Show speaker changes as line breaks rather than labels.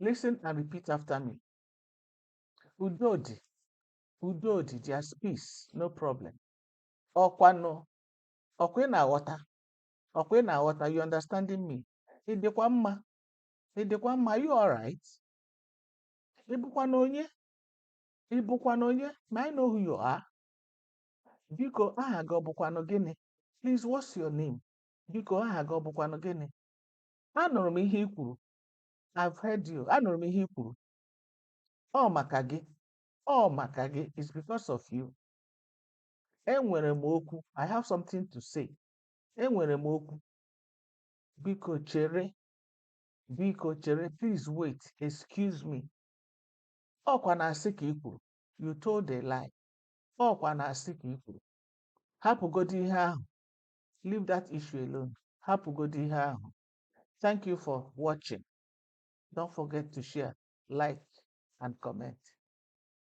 Listen and repeat after me. Udo dị. Udo dị, there's peace, no problem. Ọkwanụ, ọkwa ị na-aghọta, ọkwa ị na-aghọta, you understanding me? Ị dịkwa mma? Ị dịkwa mma? Are you alright? Ị bụkwanụ onye? Ị bụkwanụ onye? May I know who you are? Biko, aha gị ọ bụkwanụ gịnị? Please, what's your name? Biko, aha gị ọ bụkwanụ gịnị? Anụrụ m ihe i kwuru. I've heard you. Anụrụ m ihe i kwuru. Ọ maka gị. Ọ maka gị. It's because of you. Enwere m okwu. I have something to say. Enwere m okwu. Biko chere. Biko chere. Please wait. Excuse me. Ọkwa na asị ka i kwuru. You told a lie. Ọkwa na asị ka i kwuru. Hapụgodi ihe ahụ. Leave that issue alone. Hapụgodi ihe ahụ. Thank you for watching. Don't forget to share, like, and comment.